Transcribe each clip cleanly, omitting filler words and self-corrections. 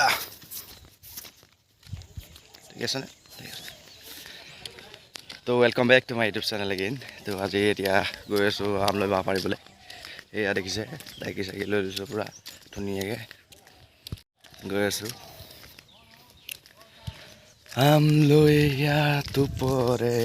ইয়া, ঠিক আছেনে? ঠিক আছে। তো welcome back to my YouTube channel again. তো আজি এতিয়া গৈ আছোঁ আমলৈ বাঁহ পাৰিবলৈ। এয়া দেখিছে, ডাইকি চাইকি লৈ লৈছোঁ, পূৰা ধুনীয়াকৈ গৈ আছোঁ। আমলৈ ইয়াত ওপৰে।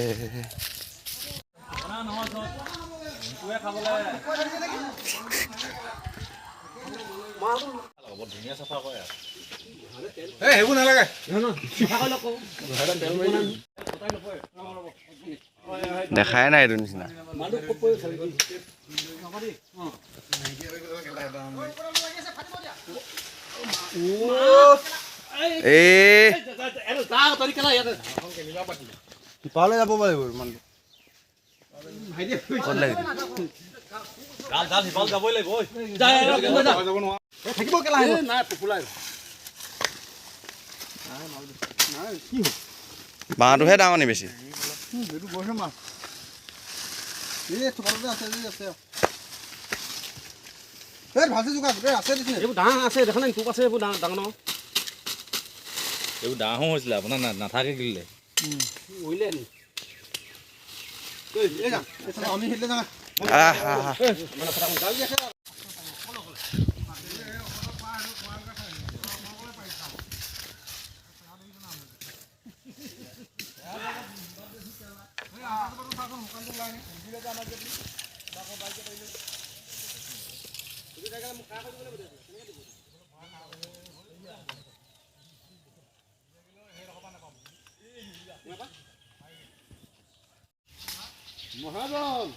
সেইবোৰ নালাগে। দেখাই নাই এইটো নিচিনা। এই সিপাৰলৈ যাব পাৰিব ইমান। ক'ত লাগিল? থাকিব কেলা। নাই পপুলাৰ। বাঁহটোহে ডাঙৰ নি বেছি? এইটো গৈছে মাছ। এই থোপাটোতে আছে যে, আছে। এই ভালছে জোকা গোটেই আছে দিছে। এইবোৰ ডাঙৰ আছে, দেখা নাই? টোপ আছে এইবোৰ ডাঙৰ ডাঙৰ ডাঙৰ। এইবোৰ ডাঙৰ হৈছিলে আপোনাৰ, নাথাকে গিলিলে। উৰিলে নি? এই যা, আমি সেইফালে যাওঁ। আহ আহ। মহাজন।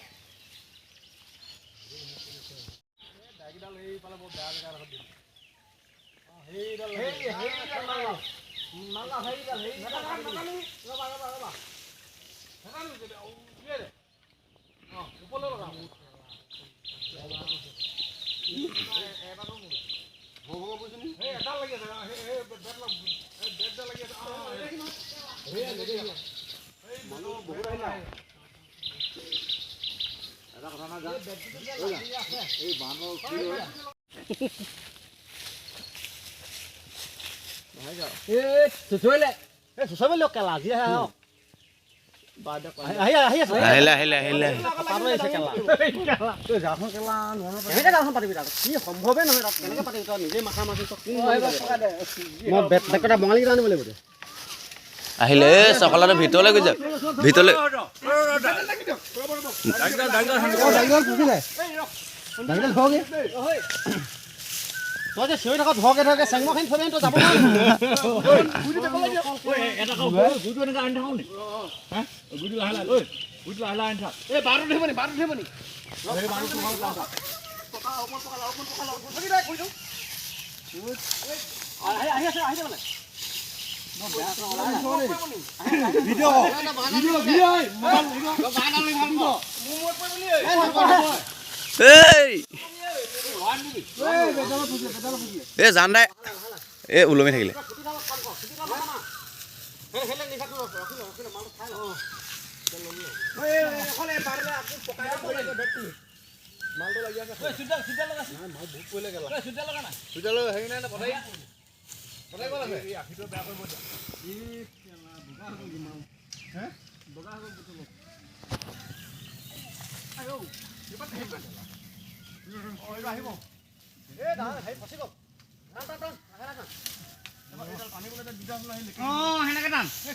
এই চুচৰিলে, এই চুচৰিলে কেলা আজি আহে আৰু। আহি আহি আছে। আহিলে আহিলে আহিলে। পাতো আহিছে কেলা। কেনেকে জালখন পাতিবি তাত? কি সম্ভৱে নহয় তাত। কেনেকে পাতিবি তই নিজে মাথা মাৰি তই কি? মই বেট বেট বঙালী কেইটা আনিব লাগিব। আহিলে। এই চকলাটো ভিতৰলৈ গুচি যাওক, ভিতৰলৈ। দাড়িডাল ফুচিলে, দাড়িডাল ধৰগে। তই যে চিঞৰি থাক, ধৰকে ধৰকে চেংমৰখিনি থৈ তই যাব। এই বাৰটো ধৰিব নি? বাৰটো ধৰিব নি? আহি আছে, আহিছে মানে। Video video video. এই এই জান দাই, এই ওলমি থাকিলে।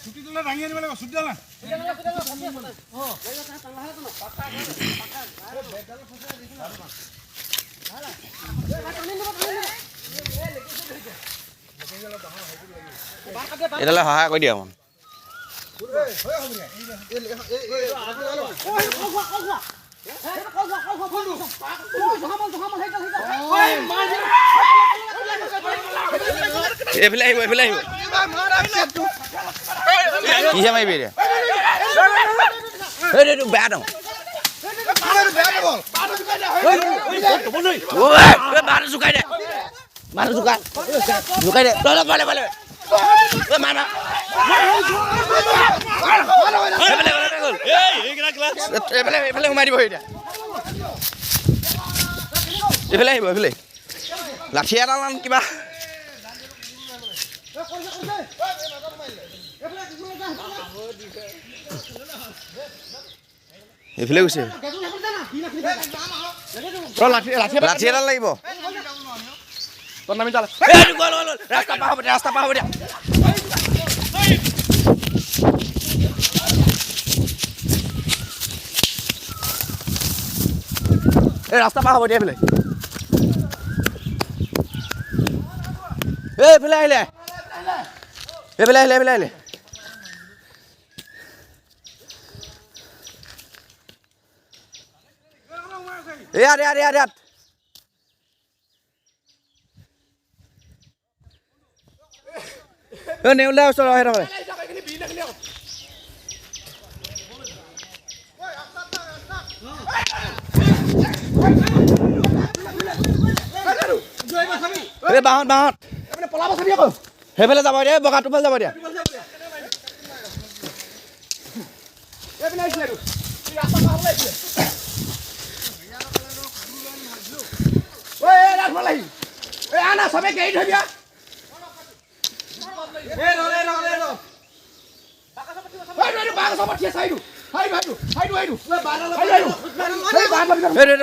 চুটিডালে দাঙি আনিব লাগিব, চুটিডাল। এইডালে সহায় কৰি দিয়া অকণ। এইফালে আহিব, এইফালে আহিব। কিহে মাৰিবি এতিয়া? এই এইটো বেয়া ডাঙৰ। ঐ, ঐ, বাঁহটো জোকাই দে, বাঁহটো জোকা, জোকাই দে। তই অলপ পালে পালে। ঐ, মাৰ মাৰ। এইফালে এইফালে গ'ল। এইফালে এইফালে সোমাই দিব এতিয়া। এইফালে আহিব, এইফালে। লাঠি এডাল আন কিবা। এইফালে গৈছে। লাঠি এডাল লাগিব। ৰাস্তা পাৰ হ'ব দিয়া, ৰাস্তা পাৰ হ'ব দিয়া। এই ৰাস্তা পাৰ হ'ব দিয়া এইফালে। এই এইফালে আহিলে, এইফালে আহিলে, এইফালে আহিলে। ইয়াত ইয়াত ইয়াত ইয়াত। নেউলা ওচৰত সেইডোখৰতে। এই বাঁহত বাঁহত সেইফালে যাব দিয়া, বগাটোৰ ফালে যাব দিয়া।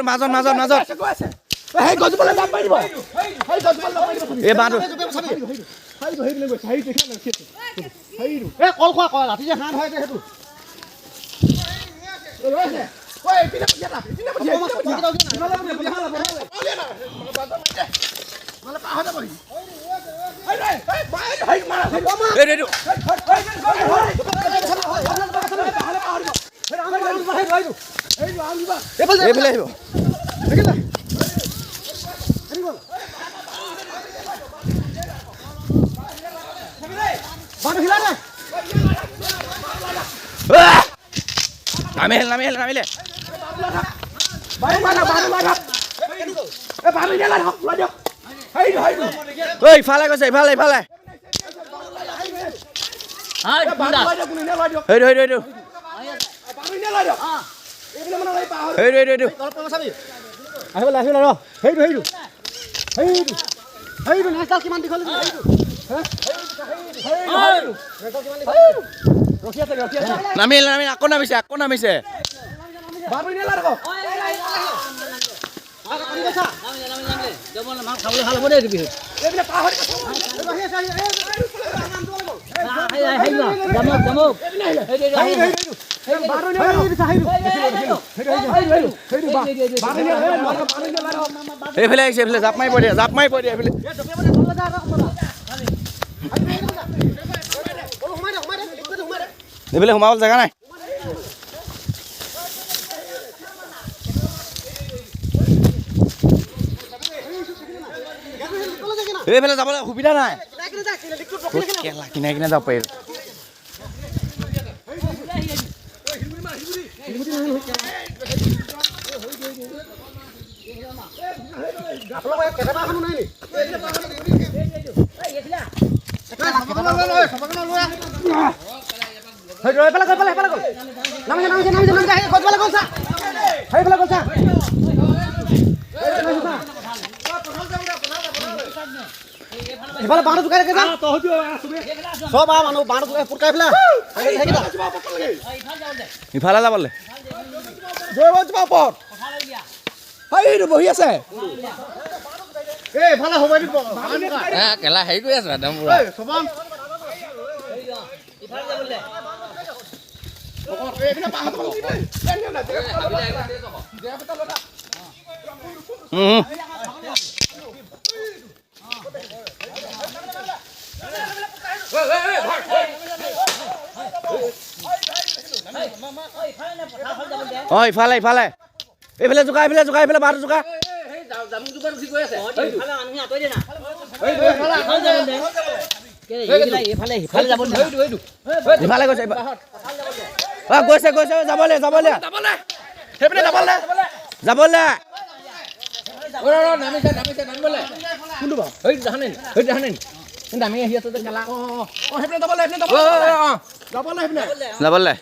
মাজত মাজত মাজত এই বাঁহটো। এইফালে আহিব। নামিলে নামিলে নামিলে। ইফালে গৈছে, ইফালে ইফালে। সেইটো সেইটো সেইটো সেইটো সেইটো নামিল নামিল, আকৌ নামিছে, আকৌ নামিছে। এইফালে আহিছে, এইফালে জাপ মাৰিব দিয়া, জাপ মাৰিব দিয়া এইফালে। এইফালে সোমাবলৈ জেগা নাই। এইফালে যাবলৈ সুবিধা নাই। কিনাই কিনাই যাব পাৰিব। ইফালে বাঁহটো জোকাই থাকে চব মানুহ বাঁহটো পুটকাই পেলাই ইফালে যাবলৈ বহি আছে। কেলা হেৰি কৰি আছো একদম পুৰা। অ ইফালে ইফালে, এইফালে জোকা, এইফালে জোকা, এইফালে বাঁহটো জোকা। ইফালে গৈছে, অ গৈছে গৈছে, যাবলৈ যাবলৈ সেইপিনে যাবলৈ যাবলৈ। যাবলৈ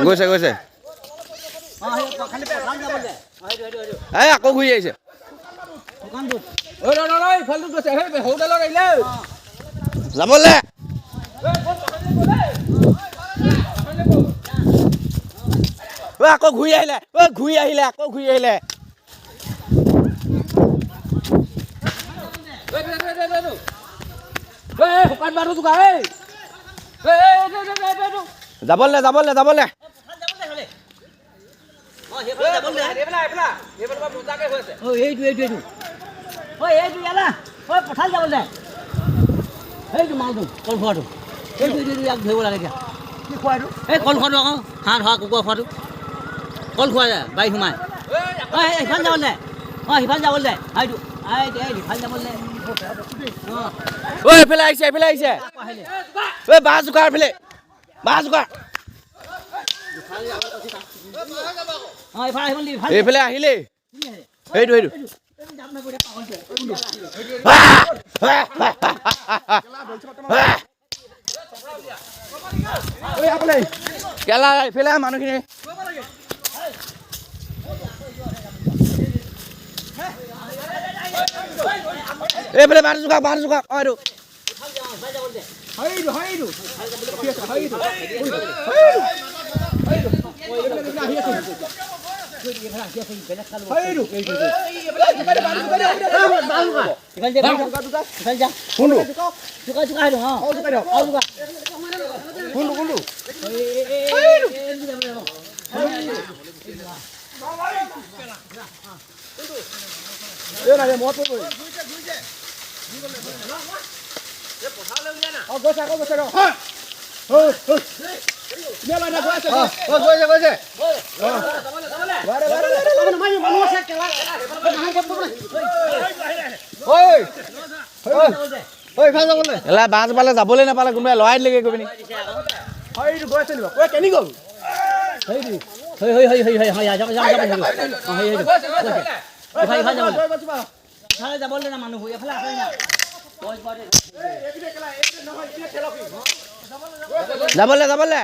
গৈছে গৈছে। এই আকৌ ঘূৰি আহিছে। যাবলে আকৌ ঘূৰি আহিলে, ঘূৰি আহিলে, আকৌ ঘূৰি আহিলে। যাবলে যাবলে যাবলে। কল খোৱাটো আকৌ হাঁহ ধৰা কুকুৰা খোৱাটো কল খোৱা যায় বাৰী সোমাই। সিফালে যাবলৈ, অঁ সিফালে যাবলৈ, সেইটো সিফালে যাবলৈ। ঐ এইফালে আহিছে, এইফালে আহিছে। ঐ বাঁহ জোকাৰ, এইফালে বাঁহ জোকাৰ। এইফালে আহিলেই। সেইটো সেইটো। কেলা এইফালে মানুহখিনি। এইফালে বাঁহ জোকাক, বাঁহ জোকাক। অঁ এইটো বাঁহ পালে যাবলৈ নাপালে, কোনোবাই লৰাই দিলেগৈ গৈ পিনি। যাবলৈ যাবলৈ।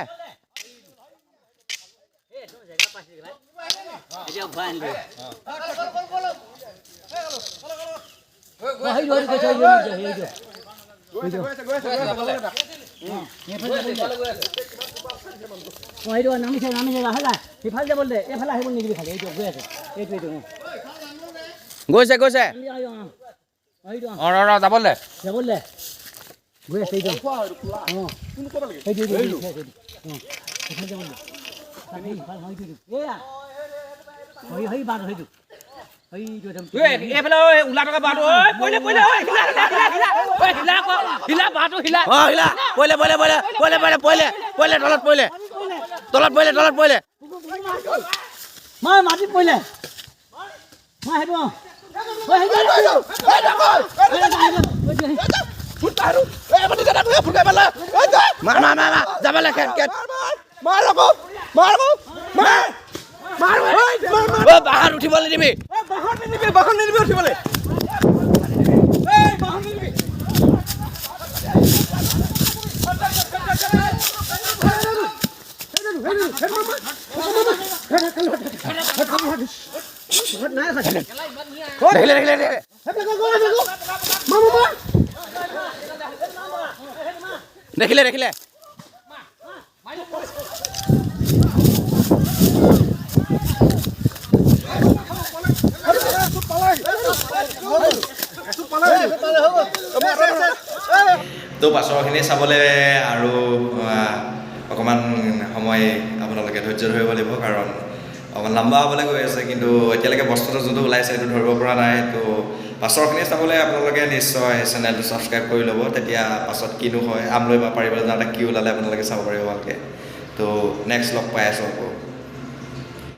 নামিছে নামিছে, সিফালে যাবলৈ, এইফালে আহিব নিদিবি খালি। এইটো গৈ আছে, এইটো এইটো গৈছে গৈছে। যাবলৈ যাবলৈ গৈ আছে। এইটো মাটিত পৰিলে। বাঁহত উঠিবলৈ দিবি, বাহন নিদিবি উঠিবলৈ। দেখিলে দেখিলে। তো পাছৰখিনি চাবলৈ আৰু অকণমান সময় আপোনালোকে ধৈৰ্য ধৰিব লাগিব, কাৰণ অকণমান লম্বা হ'বলৈ গৈ আছে, কিন্তু এতিয়ালৈকে বস্তুটো যোনটো ওলাইছে সেইটো ধৰিব পৰা নাই। তো পাছৰখিনি চাবলৈ আপোনালোকে নিশ্চয় চেনেলটো ছাবস্ক্ৰাইব কৰি ল'ব, তেতিয়া পাছত কিনো হয় আমলৈ বা পাৰিবলৈ যাওঁতে কি ওলালে আপোনালোকে চাব পাৰিব ভালকৈ। তো নেক্সট লগ পাই আছোঁ আকৌ।